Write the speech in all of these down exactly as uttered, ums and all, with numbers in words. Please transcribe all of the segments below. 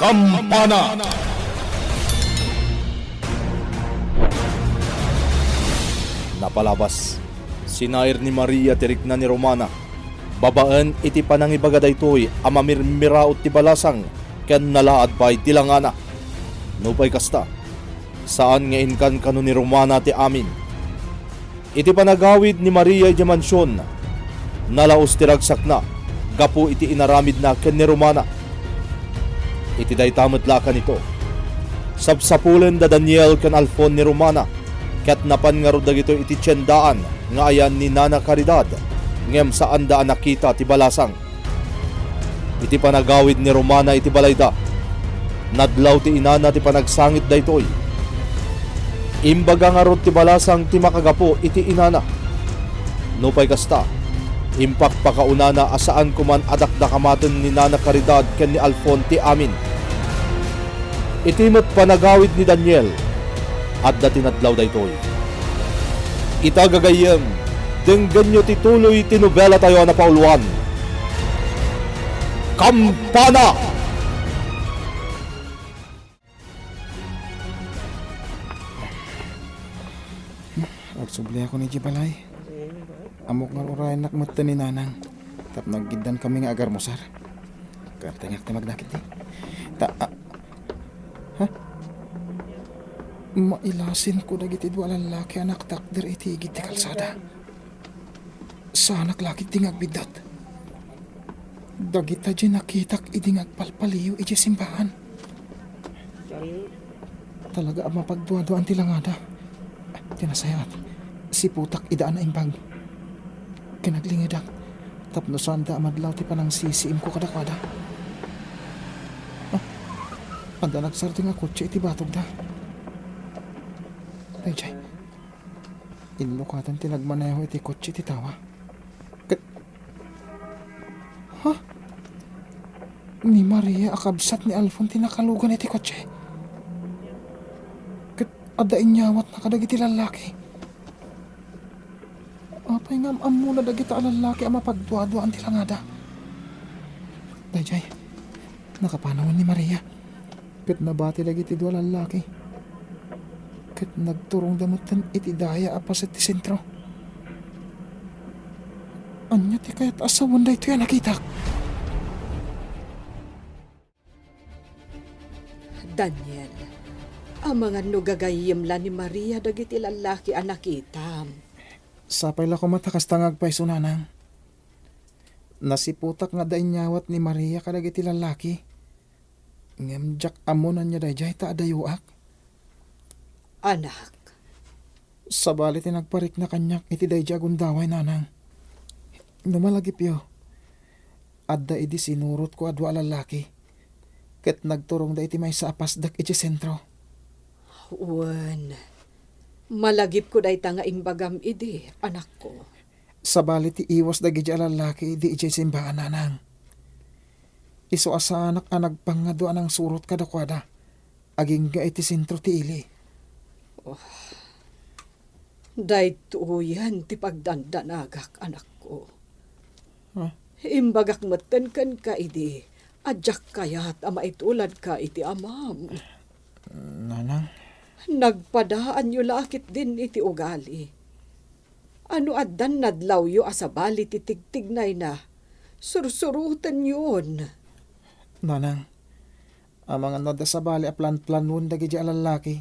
Kampana! Napalabas, sinair ni Maria ti rikna ni Romana. Babaen iti panangibaga daytoy a mamirmiraot ti balasang ken nalaad pay ti langana. Nupay kasta, saan nga inkankano ni Romana ti amin. Iti panagawid ni Maria idiay mansion, nalaus ti ragsakna gapu iti inaramidna ken ni Romana. Iti dayta met la a kanito, sapsapulen da Daniel ken Alfon ni Romana, ket napan ngarud dagitoy iti tiendaan nga ayan ni Nana Caridad, ngem saanda a nakita ti balasang. Iti panagawid ni Romana iti balayda, nadlaw ti inana ti panagsangit daytoy. Imbaga ngarud ti balasang ti makagapu iti inana. Nupay kasta, impakpakaunana a saan koman a dakdakamaten ni Nana Caridad ken ni Alfon ti amin. Iti met panagawid ni Daniel, adda ti nadlaw daytoy. Ita gagayyem, denggenyo ti tuloy ti nobelatayo a napauluan. Kampana! Agsubliakon idiay balay. Ammok nga urayennak metten ni Nanang tapno aggiddankami nga agarmusar. Kartengak ti magnakit di. Ta, ah, ha? Mailasinko dagiti dua a lallaki a naktakder iti igid ti kalsada. Saanak la ketdi nga agbiddut. Dagita diay nakitak idi nga agpalpaliiw idiay simbaan. Talaga a mapagduaduaan ti langada. Ti nasayaat, siputak ida a naimbag. Ken aglingedak tapno saanda a madlaw ti panangsisiimko kadakuada. Ah, adda nagsardeng a kotse iti batogda. Daydiay, inlukaten ti nagmaneho iti kotse ti tawa. Ket, ha? Ni Maria a kabsat ni Alfon ti nakalugan iti kotse. Ket adda inyawatna kadagiti lallaki. Apay nga am-ammona dagita a lallaki a mapagduaduaan ti langada? Daydiay, nakapanawen ni Maria. Ket nabati dagiti dua a lallaki. Ket nagturongda metten iti daya a paset ti sentro. Ania ti kayat a sawen daytoy a nakitak? Daniel, amangan no gagayyem la ni Maria dagiti lallaki a nakitam. Sapay la koma ta kasta nga agpayso, Nanang. Nasiputak nga adda inyawat ni Maria kadagiti lallaki. Ngem diak ammo no ania daydiay ta adayoak. Anak. Sabali ti nagparikna kaniak iti daydiay a gundaway, Nanang. No malagipyo, adda idi sinurotko a dua a lallaki, ket nagturongda iti maysa a pasdek idiay sentro. Wen, malagipko dayta nga imbagam idi, anakko. Sabali ti iwas dagidi a lallaki idi idiay simbaan, Nanang. Isu a saanak a nagpangngadu a nangsurot kadakuada, agingga iti sentro ti ili. Oh. Daytoyen ti pagdandanagak, anakko. Ah? Imbagak metten kenka idi a diak kayat a maituladka iti amam. Nanang? Nagpadaanyo la ketdin iti ugali. No addan nadlawyo a sabali ti tigtignayna, sursurotenyon. Nanang, amangan no adda sabali a planplanuem dagidi a lallaki,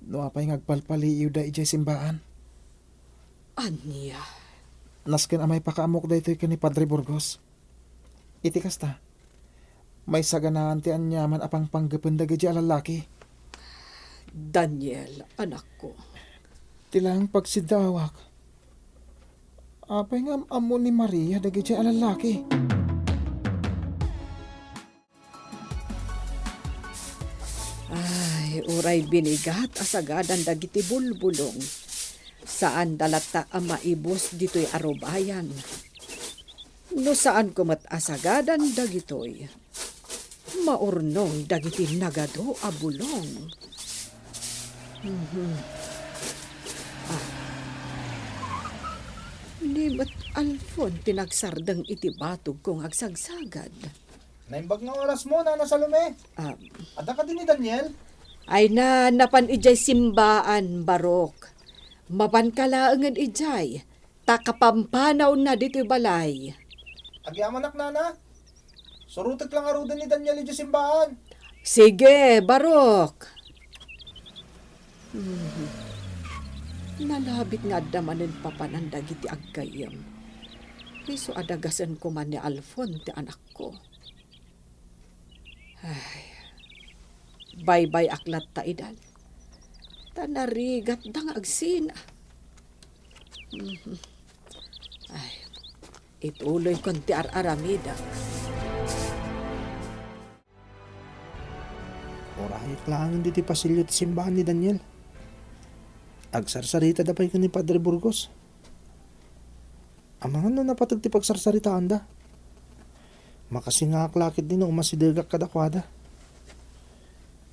no apay nga agpalpaliiwda idiay simbaan. Ania? Nasken a maipakaammok daytoy ken ni Padre Burgos. Iti kasta, maisaganaan ti aniaman a pangpanggepen dagidi a lallaki. Daniel, anakko. Ti laeng pagsiddaawak. Apay nga am-ammo ni Maria dagidi a lallaki? Ay, uray binigat a sagadan dagiti bulbulong. Saanda latta a maibus ditoy a rubayan. No saanko met a sagadan dagitoy, maurnong dagiti nagadu a bulong. Mhm. Ah. Ni met Alfon ti nagsardeng iti batogko nga agsagsagad. Naimbag nga orasmo, Nana Salome. Ah. Adda kadi ni Daniel? Ay na, napan idiay simbaan, Barok. Mapanka laengen idiay, ta kapampanawna ditoy balay. Agyamanak, Nana. Surotek la ngaruden ni Daniel idiay simbaan. Sige, Barok. Mhm. Nalabit nga adda manen papanan dagiti aggayyem. Isu a dagasen koma ni Alfon ti anakko. Ay, baybay-ak latta idan. Ta narigatda nga agsina. Mhm. Ay, ituloykon ti ar-aramidek. Urayek laengen ditoy pasilyo ti simbaan ni Daniel. Agsarsaritada pay ken ni Padre Burgos. Amangan no napateg ti pagsarsaritaanda. Makasingaak la ketdi no umasidegak kadakuada.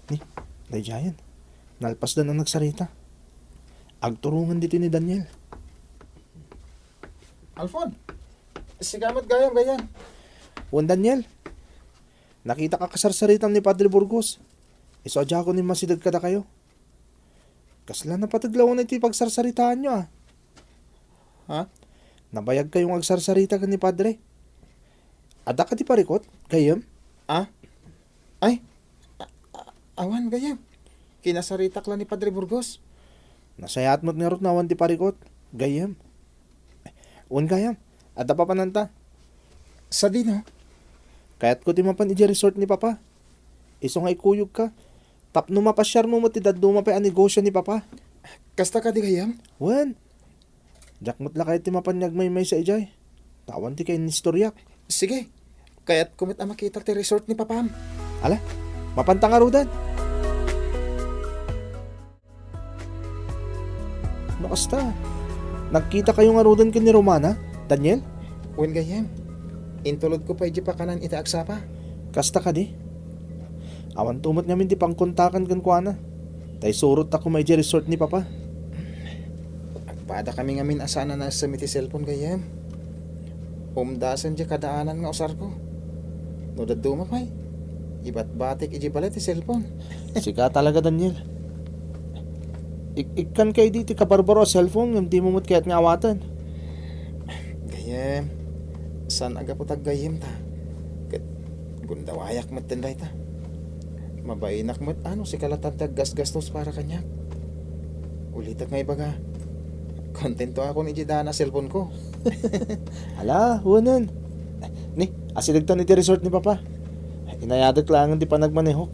Ni, daydiayen. Nalpasdan a nagsarita. Agturongen ditoy ni Daniel. Alfon, sika met gayam, gayyem. Wen, Daniel, nakitak a kasarsaritam ni Padre Burgos. Isu a diakon immasideg kadakayo. Kasla napateg la unay ti pagsarsaritaanyo, a? Ha? Nabayagkayo nga agsarsarita ken ni Padre. Adda kadi parikut, gayyem? A? Ay, a-, a-, awan, gayyem. Kinasaritak la ni Padre Burgos. Nasayaat met ngarud no awan ti parikut, gayyem. Wen, gayyem, adda papananta. Sadino? Kayatko ti mapan idiay resort ni Papa. Isu nga ikuyogka. Tapno mapasiarmo met ti dadduma pay a negosio ni Papa. Kasta kadi, gayyem? Wen. Diak met la kayat ti mapan nga agmaymaysa idiay. Ta awan ti kainistoriak. Sige. Kayatko met a makita ti resort ni Papam. Ala, mapanta ngaruden. No kasta, nagkitakayo ngaruden ken ni Romana, Daniel? Wen, gayyem. Intulodko pay idiay pakanan iti agsapa. Kasta kadi? Awanto met ngamin ti pangkontakan kenkuana. Ta isurot ta koma idiay resort ni Papa. Agpadakami ngamin a saan a naessem iti cellphone, gayyem. Umdasen diay kadaanan nga usarko. No dadduma pay, ibatbatik idiay balay ti cellphone. Sika talaga, Daniel. Ik-, ikkanka idi ti kabarbaro a cellphone ngem dimo met kayat nga awaten. Gayyem, saan a gapu ta aggayyemta. Ket gundawayak metten dayta. Mabainak met a no sika latta ti aggasgastos para kaniak. Ulitek nga ibaga, kontentoakon idiay daan a cellphoneko. Ala, wenen. Ni, asidegtan iti resort ni Papa. Inayadek laengen ti panagmanehok.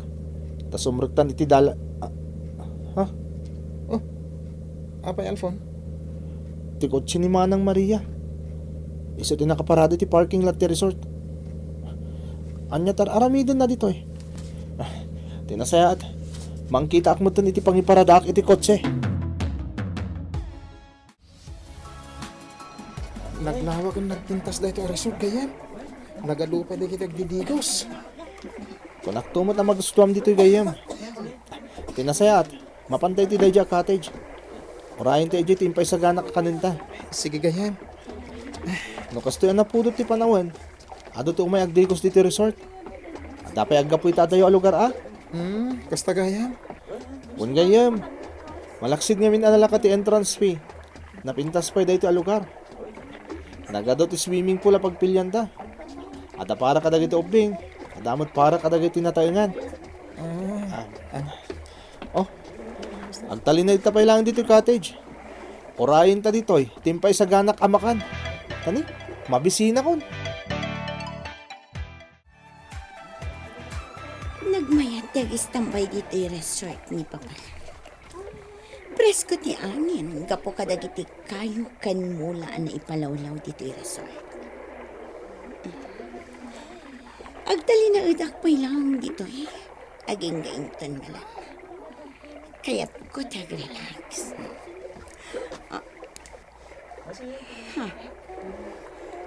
Ta sumrektan iti dala-, ah, ha? Oh, apay, Alfon? Ti kotse ni Manang Maria. Isu ti nakaparada iti parking lot ti resort. Ania ti ar-aramidenna ditoy? Ah, ti nasayaat, mangkitaak metten iti pangiparadaak iti kotse. Naglawag ken nagpintas daytoy a resort, gayyem. Nagadu pay dagiti agdidigos. Kunakto met a magustuam ditoy, gayyem. Ti nasayaat, mapanta iti daydiay a cottage. Urayenta idiay ti impaisaganak a kanenta. Sige, gayyem. No kastoy a napudot ti panawen, adu ti umay agdigos ditoy resort. Adda pay aggapu ita adayo a lugar, a? Hmm, kasta, gayyem? Wen, gayyem. Malaksid ngamin a nalaka ti entrance fee. Napintas pay daytoy a lugar. Nagadu ti swimming pool a pagpilianta. Adda para kadagiti ubbing, adda met para kadagiti nataengan. Ah, ah. Oh, agtalinaedta pay laeng ditoy cottage. Urayenta ditoy ti impaisaganak a makan. Kani, mabisinakon. Nagmayat ti agistambay ditoy resort ni Papa. Presko ti angin gapu kadagiti kayo ken mula a naipalawlaw ditoy resort. Agtalinaedak pay laeng ditoy. Agingga inton malam. Kayatko ti agrelax. Ah, Ha?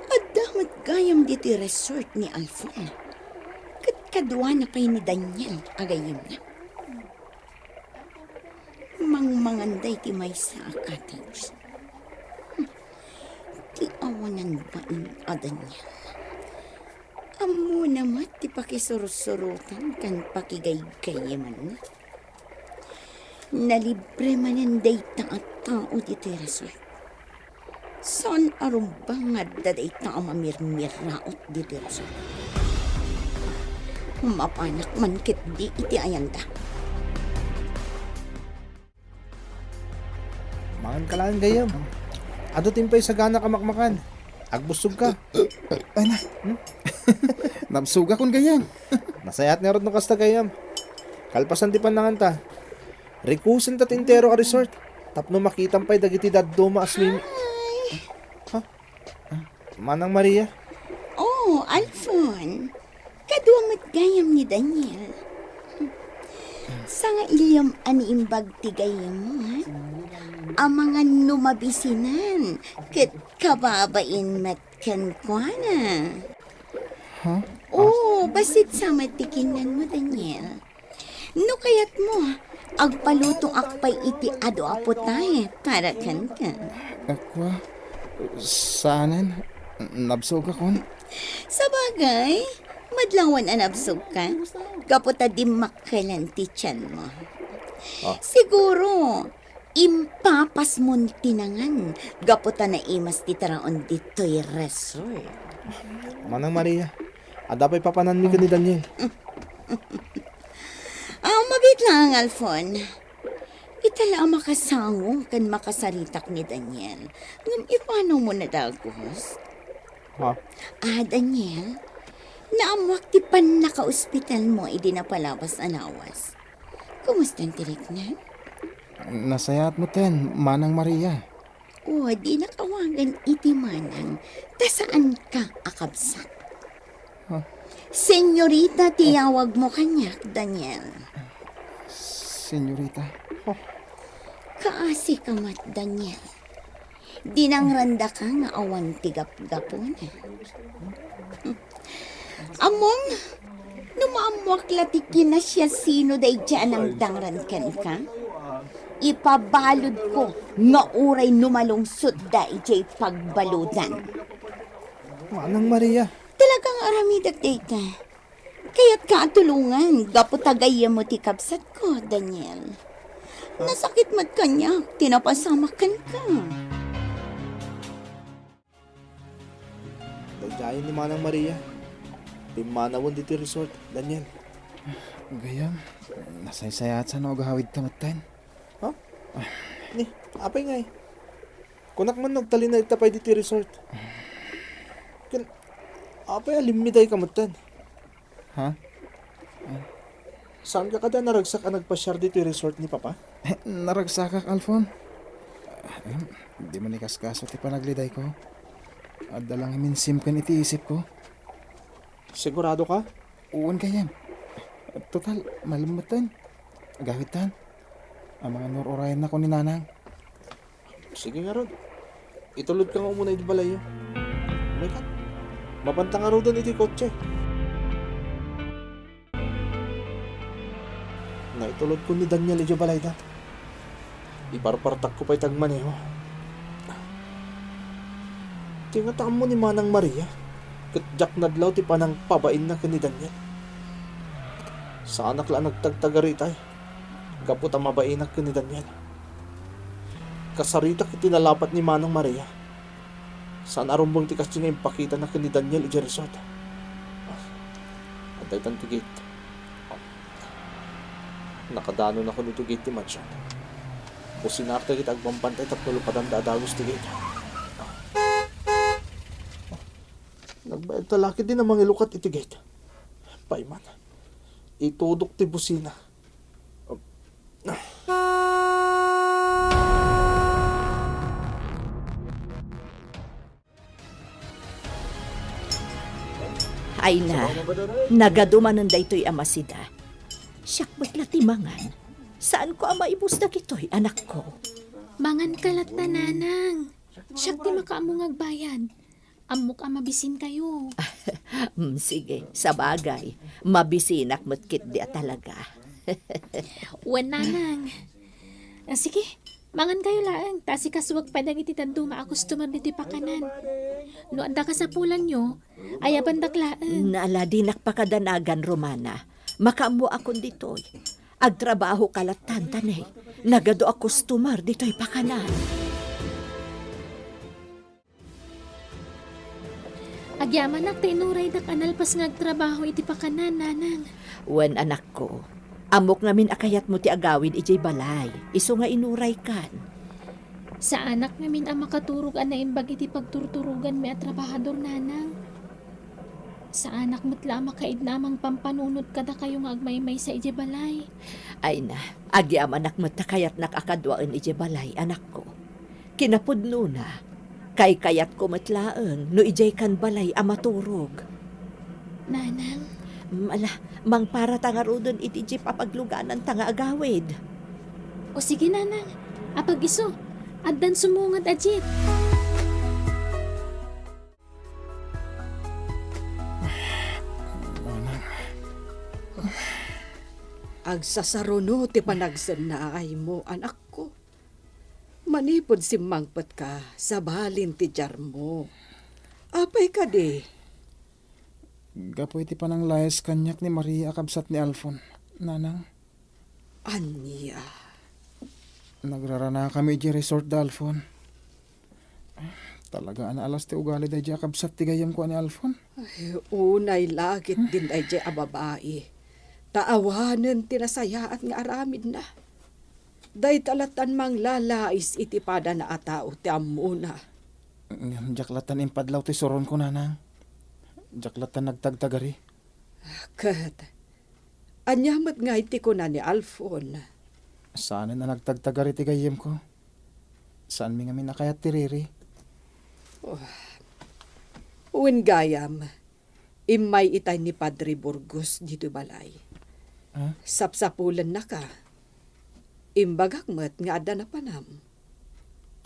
Adda met gayam ditoy resort ni Alfon. Ket kaduana pay ni Daniel a gayyemna. Mangmanganda iti maysa a cottage. Ti awanan bain a Daniel. Ammona met ti pakisursurotan ken pakigaygayamanna. Nalibre manen dayta a tao ditoy resort. Saan a rumbeng nga adda dayta a mamirmiraot ditoy resort. Mapanak man ketdi iti ayanda. Mangan ka laeng, gayyem. Adu ti impay saganak a makmakan. Agbussog ka. Ay na. Hmm? Nabsogakon, gayyem. Nasayaat ngarud no kasta, gayyem. Kalpasan ti pannanganta, rikusen ta ti entero a resort tapno makitam pay dagiti dadduma a swimming. Ay. Ha? Manang Maria? Oh, Alfon. Kadua met gayam ni Daniel. Sangailam a naimbag ti gayyemmo, ha? Amangan no mabisinan ket kababain met kenkuana. Ha? Oh, bassit sa met ti kinanmo, Daniel. No kayatmo, agpalutoak pay iti adu a putahe para kenka. Kua, saanen, nabsogakon. Sabagay, madlawan a nabsogka, gapu ta dimmakkelan ti tianmo. Ah. Siguro, impapasmon ti nangan, gapu ta naimas ti taraon ditoy resort. Manang Maria, adda pay papananmi ken ni Daniel. Ah, mabiit laeng, Alfon. Ita la a makasango ken makasaritak ni Daniel. Ngem ipanawmo na dagus? Ha? Ah, Daniel, naammoak ti pannakaospitalmo idi napalabas a lawas. Kumusta ti riknam? Nasayaat metten, Manang Maria. O, dinak awagan iti manang, ta saanka a kabsat. Huh? Senyorita ti yawagmo kaniak, Daniel. Senyorita? Huh? Kaasika met, Daniel. Dinangrandaka nga awan ti gapgapuna. Ammom, no maammoak la ti kinasiasino daydiay a nangdangran kenka, ipabaludko nga uray no malungsotda idiay pagbaludan. Manang Maria. Talagang aramidek dayta. Kayatka a tulongan gapu ta gayyemmo ti kabsatko, Daniel. Nasakit met kaniak ti napasamak kenka. Daydiayen ni Manang Maria. Pimmanawen ditoy resort, Daniel. Gayyem, nasaysayaat sa no agawidta metten. Ha? Ni, apay ngay? Kunak man no agtalinaedta pay ditoy resort. Ken, apay a limmidayka metten? Ha? Saanka kadi a naragsak a nagpasiar ditoy resort ni Papa? Eh, naragsakak, Alfon. Ah, em, di man ikaskaso ti panaglidayko. Adda lang amin simken iti isipko. Sigurado ka? Wen gayyem. Total, malem metten. Agawidtan. Amangan no ur-urayannakon ni Nanang. Sige ngarud. Itulodka nga umuna iti balayyo. Umay kat. Mapanta ngaruden iti kotse. Naitulodko ni Daniel idiay balayda. Iparpartakko pay ti agmaneho. Ti ngata ammo ni Manang Maria, ket diak nadlaw ti panangpabainna ken ni Daniel. Saanak la a nagtagtagaritay, gapu ta mabainak ken ni Daniel. Kasaritak iti nalapat ni Manang Maria. Saan a rumbeng ti kasdi nga impakitana ken ni Daniel idiay resort. Adda itan ti gate. Nakadanonakon idiay gate ti mansion. Businarta iti agbambantay tapno lupadanda a dagus ti gate. Nagbayadta la ketdi a mangilukat iti gate. Pay man. Itudok ti busina. Ay na, nagadu manen daytoy a masida. Siak met la ti mangan. Saanko a maibus dagitoy, anakko. Manganka latta, Nanang. Siak ti makaammo nga agbayad. Ammok a mabisinkayo. Mm, sige, sabagay. Mabisinak met ketdi a talaga. Wen, Nanang. Ah, sige, Mangankayo laeng, ta asikasuak pay dagiti dadduma a customer ditoy pakanan. No adda kasapulanyo, ayabandak laeng. Naala, dinak pakadanagan, Romana. Makaammoakon ditoy. Agtrabahoka lattan, ta ne, nagadu a customer ditoy pakanan. Agyamanak ta inuraydak a nalpas nga agtrabaho iti pakanan, nanang. Wen, anakko, ammok ngamin a kayatmo ti agawid idiay balay, isu nga inuraykan. Saanak ngamin a makaturog a naimbag iti pagturturoganmi a trabahador, nanang. Saanak met la a makaidna a mangpampanunot kadakayo nga agmaymaysa idiay balay. Ay na, agyamanak met ta kayatnak a kaduaen idiay balay, anakko. Kinapudnona, kaykayatko met laeng no idiaykan balay a maturog. Nanang? Mm, ala, mangparata ngaruden iti jeep a paglugananta nga agawid. O sige, nanang. Apag isu, addan sumungad a jeep. Manang. Agsasaruno ti panagsennaaymo, anakko. Manipud simmangpetka, sabalin ti diarmo. Apay kadi? Gapu iti pananglayas kaniak ni Maria a kabsat ni Alfon, nanang. Ania? Nagraranakami idiay resort da Alfon. Talaga a naalas ti ugali daydiay a kabsat ti gayyemko a ni Alfon. Ay, unay la ketdin daydiay a babai. Ta awanen ti nasayaat nga aramidna. Dayta lattan manglalais iti padana a tao ti ammona. Ngem diak lattan impadlaw ti suronko, nanang. Diak lattan nagtagtagari. Ket, ania met ngay ti kuna ni Alfon? Saanen a nagtagtagari ti gayyemko. Saanmi ngamin a kayat ti riri. Oh. Wen gayam, immay itay ni Padre Burgos ditoy balay. Ah? Sapsapulennaka. Imbagak met nga adda napanam.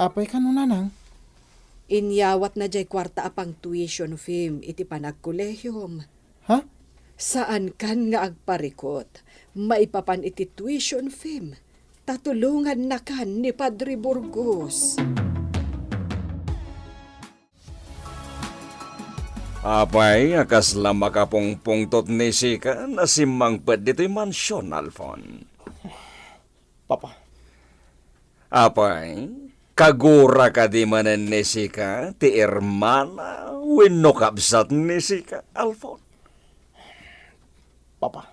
Apay kano, nanang? Inyawatna diay kuarta a pang-tuition feem iti panagkolehiom. Ha? Saankan nga agparikut maipapan iti tuition feem, ta tulongannakan ni Padre Burgos. Apay a kasla makapungpungtot ni sika a simmangpet ditoy mansion, Alfon? Papa. Apay, kagura kadi manen ni sika ti hermana wenno kabsat ni sika, Alfon? Papa.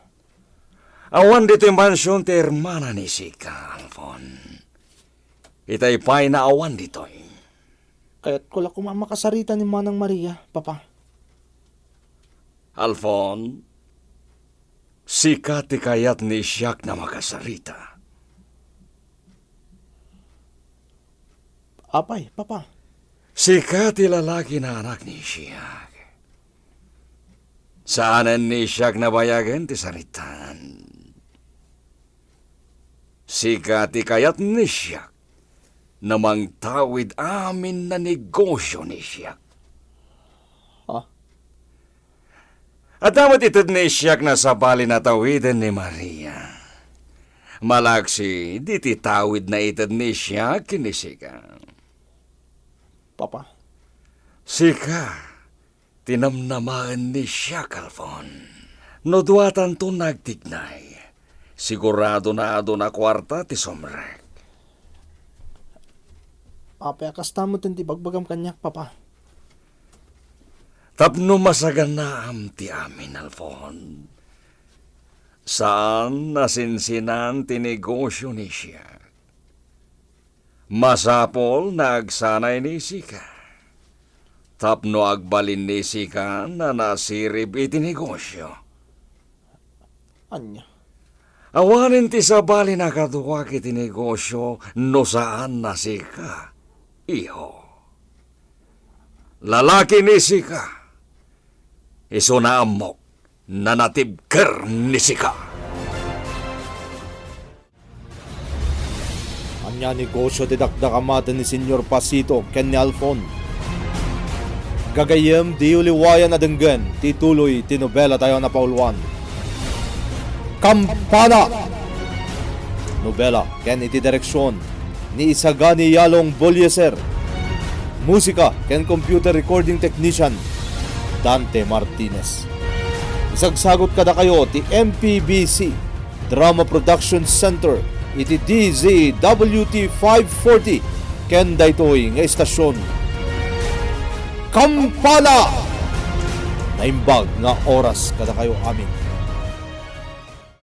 Awan ditoy mansion ti hermana ni sika, Alfon. Itay pay nga awan ditoy. Kayatko la koma a makasarita ni Manang Maria, Papa. Alfon, sika ti kayat ni Isiak a makasarita. Apay, Papa? Sika ti lalaki nga anak ni Isiak. Saanen ni Isiak a bayagen ti saritaan. Sika ti kayat ni Isiak a mangtawid amin a negosio ni Isiak. Ha? Adda met ited ni Isiak a sabali a tawiden ni Maria. Malaksid iti tawid a ited ni Isiak ken ni sika. Papa. Sika, ti namnamaen ni Isiak, Alfon. No duatanto nga agtignay, sigurado a aduna kuarta ti sumrek. Apay a kasta met ti ibagbagam kaniak, Papa? Tapno masaganaam ti amin, Alfon. Saan a sinsinan ti negosio ni Isiak. Masapul a agsanay ni sika tapno agbalin ni sika a nasirib iti negosio. Ania? Awanen ti sabali a kaduak iti negosio no saan a sika, iho. Lalaki ni sika, isuna ammok a natibker ni sika. Ania a negosio ti dakdakamaten ni Señor Pasito ken ni Alfon? Gagayyem, diyo liwayan a denggen ti tuloy ti nobelatayo a napauluan, Kampana! Nobela ken iti direksion, ni Isagani Yalong Bolieser. Musika ken computer recording technician, Dante Martinez. Isagsagut kadakayo ti M P B C Drama Production Center iti D Z W T five forty ken daytoy nga istasyon. Kampana! Naimbag nga oras kadakayo amin.